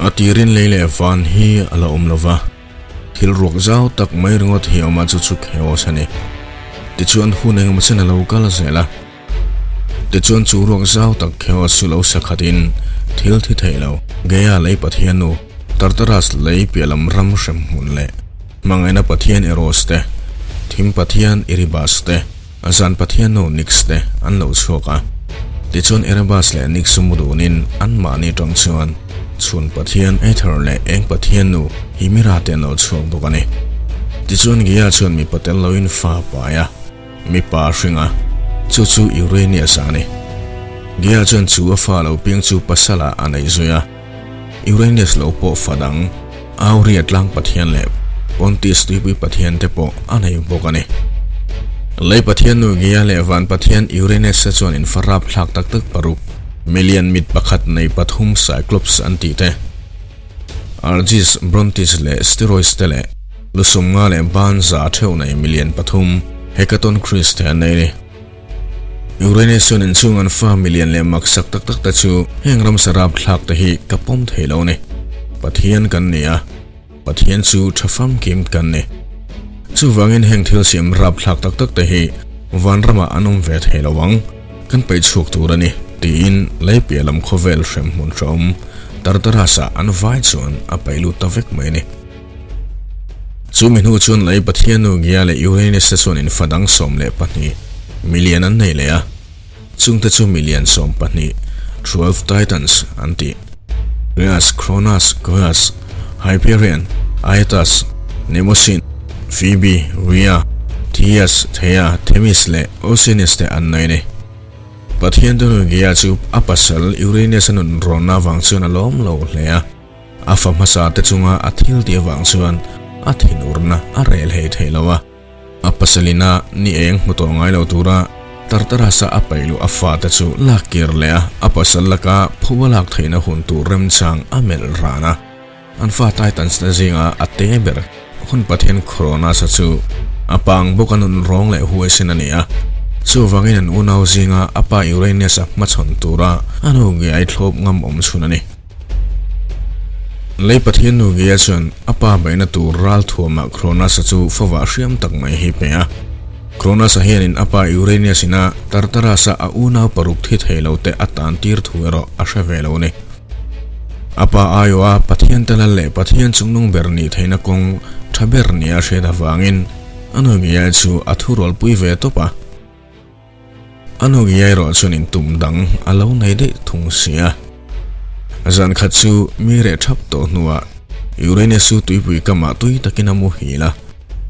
A tirin lei leh van hi a la awm lo va, thil ruak zau tak mai ringawt hi a awm a, chu chu chaos a ni. Tichuan hun engemaw chen a lo kal zel a. Tichuan chu ruak zau tak chaos chu lo sakhatin thil thi thei lo, Gaia lei Pathian nu, Tartarus lei piah lam ram hrem hmun leh hmangaihna Pathian Eros te, thim Pathian Erebus te, Zan Pathian nu Nyx te an lo chhuak a. Tichuan Erebus leh Nyx chu mu dunin anmahni tang chuan chhun Pathian Aether leh eng Pathian nu Himira te an lo chhuak bawk a ni. Tichuan Gaia chuan mipa tel loin fa a pai a, mipa a hring a, chu chu Uranus a ni. Gaia chuan chu a fa lo piang chu pasal ah a nei zui a. Uranus lo pawh fa dang, Auria tlang pathian leh Pontus tuipui pathian te pawh a nei bawk a ni. Lei pathian nu Gaia leh van pathian Uranus te chuan infa rap thlak tak tak paruk, million mit pakhat nei pathum Cyclops an tih te, Argis, Brontis leh Steroids te leh lusum nga leh ban za theuh nei million pathum Hecaton Chris te an nei a ni. Uranus chuan inchhung an fa milian leh maksak tak tak te chu heng ramsa rapthlak te hi ka pawm thei lo a ni. Pathian kan ni a, Pathian chu tha famkim kan ni. Chuvangin heng thil siam rapthlak tak tak te hi vanramah an awm ve thei lo ang, kan peih chhuak tur a ni, tiin lei piah lam khawvel hrem hmun hreawm Tartarus-ah an vai chuan a peih lut ta vek mai a ni. Chu mi hnu chuan lei Pathian nu Gia leh Uranus te chuan infa dang 12 million an nei leh a, chungte chu million 12, 12 Titans, an ti. Rheas, Cronus, Coeus, Hyperion, Aetas, Mnemosyne, Phoebe, Rhea, Theas, Theia, Themis leh Oceanus te an nei a ni. Pathian te nu Gia chu a pasal Uranus a nun rawnna avang chuan a lawm lo hle a. A fa hmasa te chunga a thil tih avang chuan a thinurna a rel hei thei lo a. A pasalina ni eng hmu tawh ngai lo tura Tartarasa a paih luh a fate chu lak kir leh a, a pasal laka phuba lak theihna hun tur remchang a melh ran a. An fa Titans te zinga a te ber hun Pathian Cronus-a chu a pang bawk a nun rawng leh huaisin a ni a. Chuvangin an unau zinga a pa Uranus-a hmachhawn tura a nu ngei thlawp ngam awm chhun a ni. Lei Pathian nu Gaia chuan a pa beihna tur ral thuamah Cronus-a chu favah hriam tak mai hi pe a. Cronus-a hianin a pa Uranus ina Tartarus-a a unau paruk thi thei lo te a tan tir thu erawh a hre ve lo a ni. A pa aiawha Pathian te lal leh Pathian chungnung ber nih theihna kawng tha ber nia hriat avangin a nu Gaia chu a thurualpui ve tawp a. A nu ngiai erawh chuan in tum dang a lo nei daih thung si a. Zan khat chu mi reh thap tawh hnuah Uranus chu tuipui kamah tui takin a muhil a.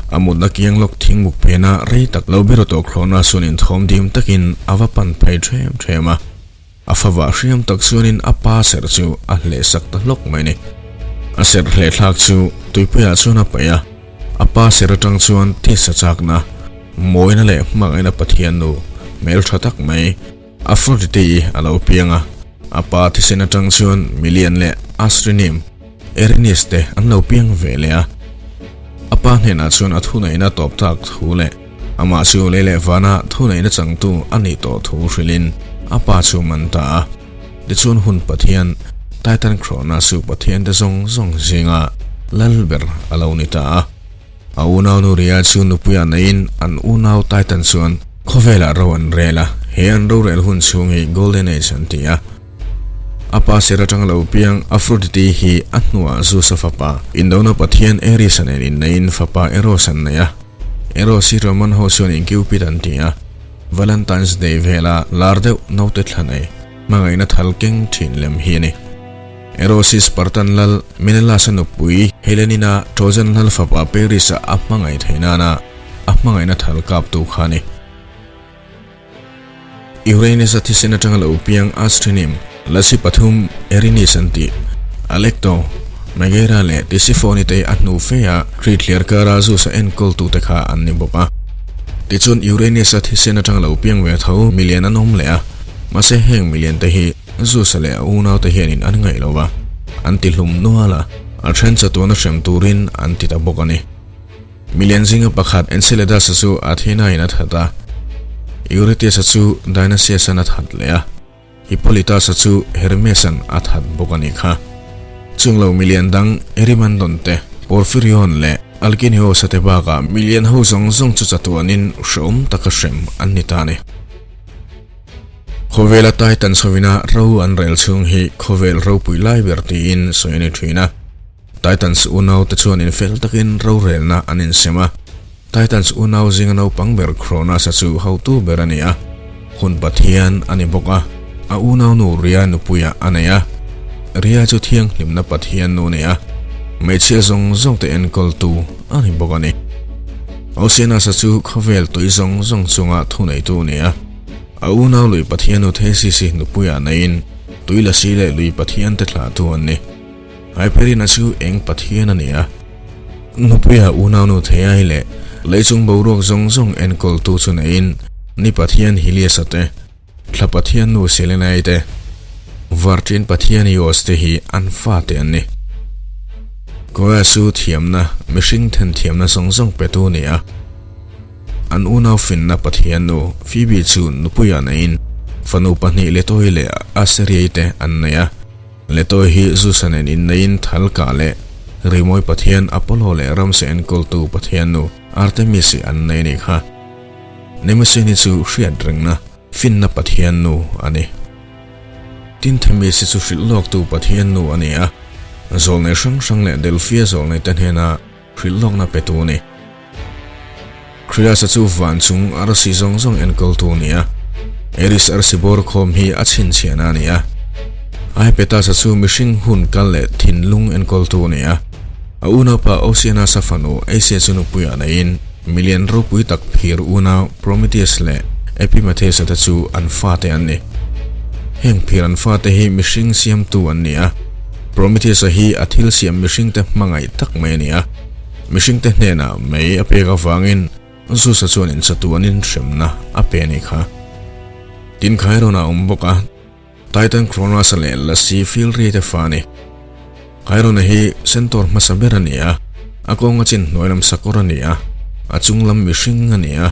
A mutna kiang lawk thingmuk phena rei tak lo beraw tawh thlawhna chuan inthawm dim takin a va pan phei ṭhem ṭhem a. A favah hriam tak chuanin a pa serh chu a hleh sak ta hlawk mai ni. A serh hleh thlak chu tuipuiah chuan a paih a, a pa serh atang chuan tisa chakna, mawina leh hmangaihna Pathian nu hmeltha tak mai Aphrodite-i a lo piang a. A pa thisen atang chuan milian leh Asrinim, Erinis te an lo piang ve leh a. A pa hnenah chuan a thuneihna tawp tak thu leh Amah chu lei leh vana thuneihna changtu a nih tawh thu hrilhin a pa chu man ta a. Tichuan hun Pathian, Titan Cronus chu Pathian te zawng zawng zinga lal ber a lo ni ta a. A unau nu Rhea chu nupuiah neiin an unau Titan chuan khawvelah ro an rel a, he an rorel hun chhung hi Golden Age an ti a. A pa sir atanga lo piang Aphrodite hi a hnuah Zeus-a fapa, Indona pathian Ares-a nen inneiin fapa Eros an nei a. Eros hi Roman ho chuan in Cupid an ti a, Valentine's Day vela lar deuh naute thla nei, hmangaihna thal keng thin lem hi a ni. Eros hi Spartan lal Menelaus-a nupui Helen-ina Trojan lal fapa Paris-a a hmangaih theih nana a hmangaihna thal kaptu kha a ni. Uranus-a thisen atanga lo piang Astrinim, Lasi pathum, Erinis an tih, Alecto, Megaera leh Tisiphone te a hnu fe a Crete hliar kara Zeus-a enkawltute kha an ni bawk a. Tichuan Uranus-a thisen atanga lo piang ve tho milian an awm leh a, mahse heng milian te hi Zeus-a leh a unaute hianin an ngaih lo va, an ti hlum nual a, a then chatuana hrem turin an ti ta bawk a ni. Milian zinga pakhat Enceladus-a chu Athena-in a that a, Eurytius-a chu Dionysius-an a that leh a, Hippolytus-a chu Hermes-an a that bawk a nih kha. Chung lo milian dang Erimandon te, Porphyrion leh Alkinios-a te bakah milian ho zawng zawng chu chatuanin hrehawm taka hrem an ni ta a ni. Khawvela Titans hovina ro an rel chhung hi khawvel ropui lai ber tiin sawi a ni thin a. Titans unau te chuan infel takin rorelna an insem a. Titans unau zinga naupang ber Cronus-a chu hotu ber a ni a, hun Pathian a ni bawk a, a unaunu Rhea nupuiah a nei a. Rhea chu thianghlimna Pathian nu a ni a, hmeichhia zawng zawng te enkawltu a ni bawk a ni. Oceanus-a chu khawvel tui zawng zawng chunga thuneitu a ni a, a unau lui Pathiannu Thesis-i nupuiah neiin tui lasi leh lui Pathian te thlahtu an ni. Hyperina chu eng Pathian a ni a, nupuia unaunu Theiai leh leichung boruak zawng zawng enkawltu chu neiin ni Pathian Helios-a te, thla Pathian nu Selenai te, varṭin Pathian Eos te hi an fate an ni. Goya chu thiamna, mihring thenthiamna zawng zawng petu a ni a. An unau finna Pathian nu Phoebe chu nupuia neiin fanu pahnih Letoi leh Aseriai te an nei a. Letoi hi Zeus-a nen inneiin Thalka leh rimawi pathian Apollo leh ramsa enkawltu pathian nu Artemis-i an nei a nih kha. Mnemosyne chu hriat rengna, finna pathian nu a ni. Tin Themis-i chu hrilh lawktu pathian nu a ni a, zawlnei hrang hrang leh Delphia zawlnei te hnena hrilh lawkna petu a ni. Kriasa chu van chung arsi zawng zawng enkawltu a ni a, Eris arsi bawr khawm hi a chhinchhiahna a ni a. Iapetus-a chu mihring hun kal leh thinlung enkawltu a ni a, a unaupa Oceanus-a fanu Asia chu nupuiah neiin milian ropui tak phir unau Prometheus leh Epimetheus-a te chu an fate an ni. Heng phir an fate hi mihring siamtu an ni a, Prometheus-a hi a thil siam mihringte hmangaih tak mai a ni a. Mihringte hnenah mei a pek avangin Zeus-a chuan inchatuanin hremna a pe a nih kha. Tin Chiron a awm bawk a, Titan Cronus-a leh Lasi Philri te fa a ni. Chiron-a hi Centaur hmasa ber a ni a, a kawnga chin hnuai lam sakawr a ni a, a chung lam mihring a ni a.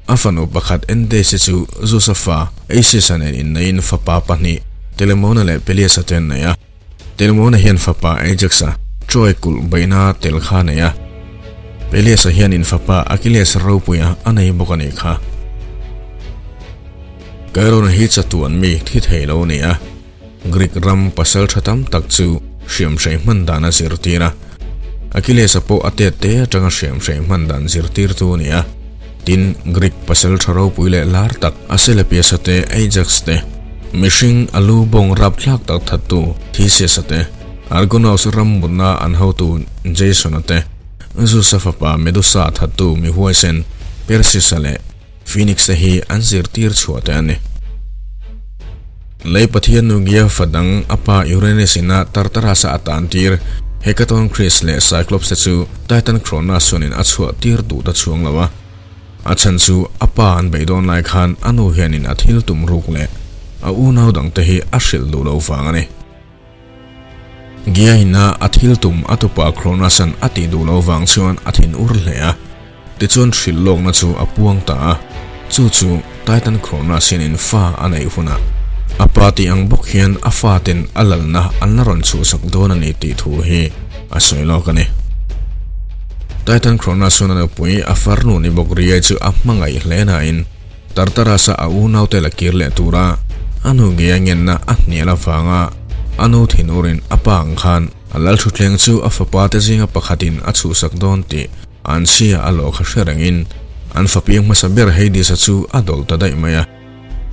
A fanu pakhat Endeis-i chu Zeus-a fa Aesis-a nen inneiin fapa pahnih Telamon-a leh Pelias-a te an nei a. Telmona hian fapa Ajax-a Troy kulh beihna tel kha a nei a. Peleus-a hianin fapa Achilles ropuia a nei bawk a nih kha. Chiron-a hi chatuan mi thi thei lo a ni a. Greek ram pasal tha tam tak chu hriamhrei hman dan a zirtir a. Achilles-a pawh a tet te atanga hriamhrei hman dan zirtirtu a ni a. Tin, Greek pasal tha ropui leh lar tak Asclepius-a te, Ajax te, mihring a lu bawng rapthlak tak thattu Theseus-a te, Argonauts ram mutna an hotu Jason-a te, Zeus-a fapa Medusa thattu mi huaisen Perseus-a leh Phoenix te hi an zirtir chhuah te a ni. Lei pathian nu Gia fa dang a pa Uranus ina Tartarus-a a tan tir Hecatonchires leh Cyclops te chu Titan Cronus chuanin a chhuah tir duh ta chhuang lo a. A chhan chu a pa an beih dawn lai khan a nu hianin a thil tum ruk leh a unau dangte hi a hrilh duh lo vang a ni. Gia ina a thil tum a tupa Cronus-a'n a tih duh lo vang chuan a thin ur hle a. Tichuan hrilh lawkna chu a puang ta a, chu chu Titan Cronus hianin fa a neih hunah a pa tih ang bawk hian a faten a lalna an la rawn chhuhsak dawn a ni tih thu hi a sawi lawk a ni. Titan Cronus chuan a nupui a farnu ni bawk Rhea chu a hmangaih hle nain Tartarus-a a unaute la kir leh tura a nu ngei a ngenna a hnial avanga a nu thinurin a pa ang khan a lalthutthleng chu a fapate zinga pakhatin a chhuhsak dawn tih An chhia a lawh kha hre rengin an fa piang hmasa ber Hades-a chu a dawlh ta daih mai a.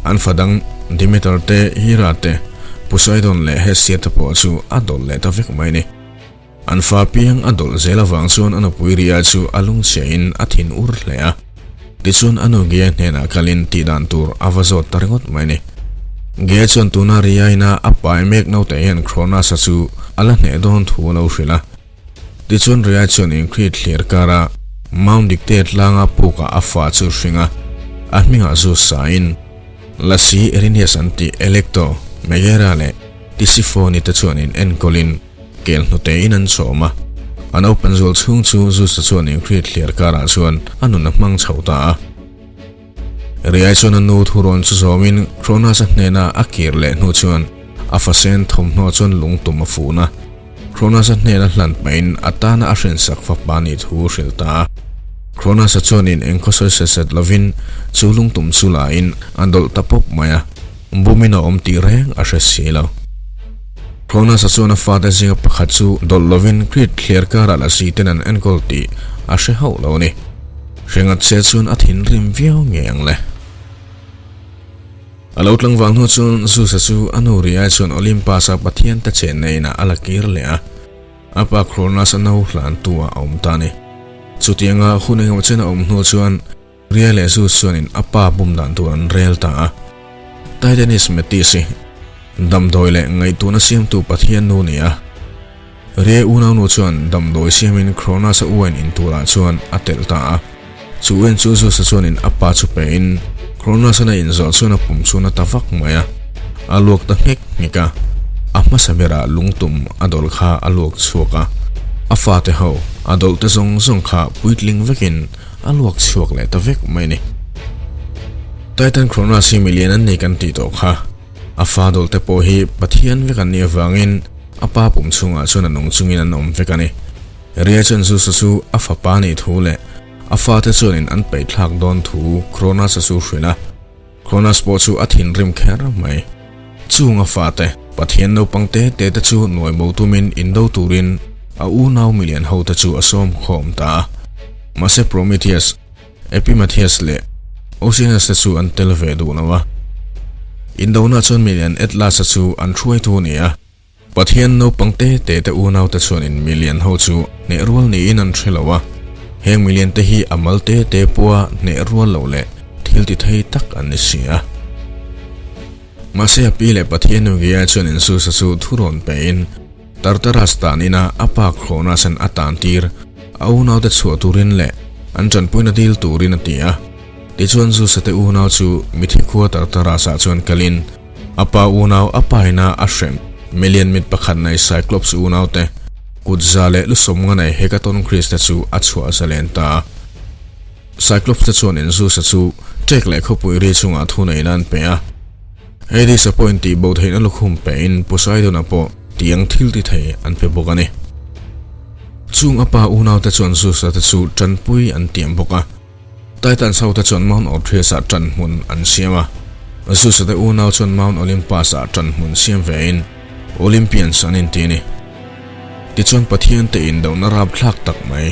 An fa dang Demeter te, Hera te, Poseidon leh Hestia te pawh chu a dawlh leh ta vek mai a ni. An fa piang a dawlh zel avang chuan a nupui Rhea chu a lungchhiahin a thin ur hle a. Tichuan a nu Gaia hnenah kalin tih dan tur a va zawt ta ringawt mai a ni. Gaia chuan tuna Rhea ina a pai mek naute hian Cronus-a chu a la hneh dawn thu a lo hrilh a. Tichuan Ria chuan inkhrit thlir kara Mount Dikte tlanga pukah a fa chu hring a, a hmingah zu sain Lasi Erinyes an tih Electo, Megera leh Tisiphone te chuan in enkawlin kel hnutein an chawm a. A naupan zual chhung chu Zeus-a chuan inkhrit thlir karah chuan a nun a hmang chho ta a. Riai chuan a nu thurawn chu zawmin Cronus-a hnena a kir leh hnu chuan a fasen thawmhnaw chuan lungtum a fun a. Cronus-a hnena hlan pahin a tana a hrinsak fapa nih thu hrilh ta a. Cronus-a chuanin engkhaw sawi set set lovin chu lungtum chu lain a dawlh ta pawp mai a, bumin a awm tih reng a hre si lo. Cronus-a chuan a fate zinga pakhat chu dawlh lovin Crete thliar karah lasi ten an enkawl tih a hre hauh lo a ni. Hrengat che chuan a thinrim viau ngei ang le. A lo tlangval hnu chuan Zeus-a chu a nu ri ai chuan Olympus-a pathian te chenna inah a la kir leh a, a pa Cronus-a no hlantu ah a awm ta a ni. Chutianga hun engemaw chen a awm hnu chuan Rhea leh Zeus chuanin a pa bum dan tur an rel ta a. Titanis Metis-i damdawi leh ngaihtuahna siamtu pathian nu ni a, Rhea unaunu chuan damdawi siamin Cronus-a uain in turah chuan a telh ta a. Chu uain chu Zeus-a chuanin a pa chu pein Cronus-an a inzawh chuan a pum chu na ta vak mai a, a luak ta nghek nghek a. A hmasa berah lungtum a dawlh kha a luak chhuak a, a fate ho a dawlh te zawng zawng kha puitling vekin a luak chhuak leh ta vek mai a ni. Titan Cronus hi milian an nei kan tih tawh kha. A fa dawlh te pawh hi Pathian vek an nih avangin a pa pum chhungah chuan a nung chungin an awm vek a ni. Ria chuan Zeus-a chu a fapa nih thu leh a fate chuanin an peihthlak dawn thu Cronus-a chu hrilh a. Cronus pawh chu a thinrim kher mai. Chung a fate, Pathian naupang te te te chu nuai bo tumin indo turin a unau milian hote chu a sawm khawm ta a. Mahse Prometheus, Epimetheus leh Oceanus te chu an tel ve duh lo a. Indona chuan milian Atlas-a chu an hruaitu a ni a. Pathian naupang te te te unau te chuanin milian ho chu hneh rual niin an hre lo a. Heng milian te hi a mal te te pawha hneh rual loh leh thil ti thei tak an ni si a. Mahse a pi leh Pathian Nugia chuanin Zeus-a chu thurawn pein, Tartarus tan ina a pa Cronus-a'n a tan tir, a unaute chhuah turin leh an tanpuina dil turin a ti a. Tichuan Zeus-a te unau chu mithi khua Tartarus-ah chuan kalin a pa unau a paina a hrem milian mit pakhat nei Cyclops unaute kut za leh lusawm nga nei Hecatonchires te chu a chhuah zalen ta a. Cyclops te chuanin Zeus-a chu ṭek leh khawpui ri chungah thu neihna an pe a. Hades-a pawhin tihbo theihna lukhum pein Poseidon-a pawh tiang thil ti thei an pe bawk a ni. Chung a pa unaute chuan Zeus-a te chu tanpui an tiam bawk a. Titans hote chuan Mount Othrys-ah tan hmun an siam a. Zeus-a te unau chuan Mount Olympus-ah tan hmun siam vein Olympians an inti a ni. Tichuan Pathian te indohna rapthlak tak mai.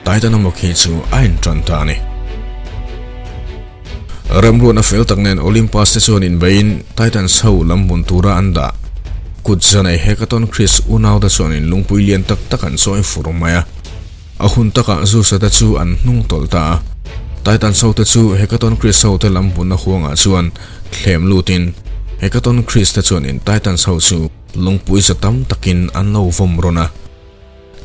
Titan emaw khi chu a inṭan ta a ni. Remruatna fel tak nen Olympus te chuan inbeiin Titans ho lam bun tura an dah. Kut zanei Hecatonchires unaute chuan in lungpui lian tak tak an chawi fur mai a. A hun takah Zeus-a te chu an hnung tawlh ta a. Titans ho te chu Hecatonchires ho te lam bunna huangah chuan thlem lutin Hecatonchires te chuan in Titans ho chu lungpui za tam takin an lo vawm rawn a.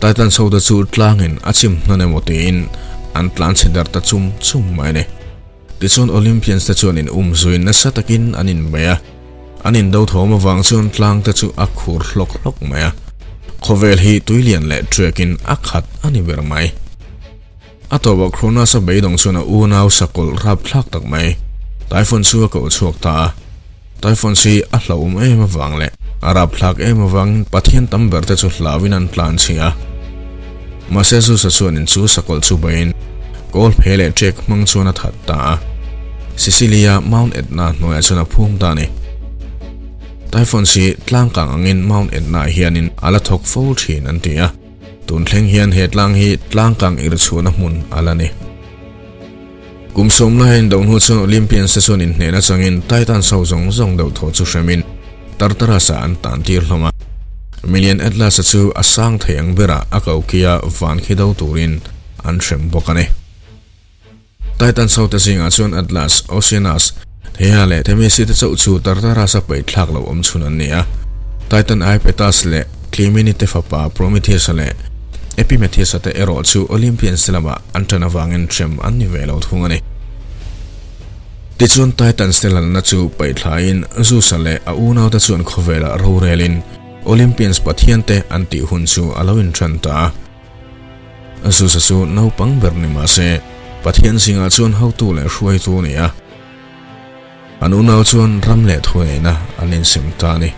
Titans ho te chu tlangin a chim hnan emaw tiin an tlan chhe dar ta chum chum mai a ni. Tichuan Olympians te chuan in um zuiin nasa takin an inbei a, an indo thawm avang chuan tlang te chu a khur hlawk hlawk mai a, khawvel hi tuilian leh trekin a khat a ni ber mai. A tawpah Cronus-a beidawng chuan a unau sakawlh rapthlak tak mai Typhon chu a koh chhuak ta a. Typhon hi a hlauhawm em avang leh a rapthlak em avangin pathian tam ber te chu hlauhin an tlan chhi a. Mahse Zeus-a chuanin chu sakawlh chu beiin kawl phe leh ṭek hmang chuan a that ta a. Sicily-a Mount Etna hnuaiah chuan a phum ta a ni. Typhon hi tlangkang angin Mount Etna-ah hianin a la thawk fo ṭhin an ti a. Tun thleng hian he tlang hi tlangkang irchhuahna hmun a la ni. Kum sawm laia indo hnu chuan Olympians te chuan inhnehna changin Titans ho zawng zawng deuh thaw chu hremin Tartarus-ah an tan tir hlawm a. Milian Atlas-a chu a sang thei ang berah a kokia van khi do turin an hrem bawk a ni. Titans hote zingah chuan Atlas, Oceanus, Theia leh Themisi te chauh chu Tartarus-a peihthlak lo awm chhun an ni a. Titan Iapetus leh Clymene te fapa Prometheus-a leh Epimetheus-a te erawh chu Olympians te lamah an ṭan avangin hrem an ni ve lo thung a ni. Tichuan Titans te lalna chu peihthlain Zeus-a leh a unaute chuan khawvelah rorelin Olympians pathiante an tih hun chu a lo inṭan ta a. Zeus-a chu naupang ber ni mah se, Pathian zingah chuan hotu leh hruaitu a ni a. An unau chuan ram leh thuneihna an insem ta a ni.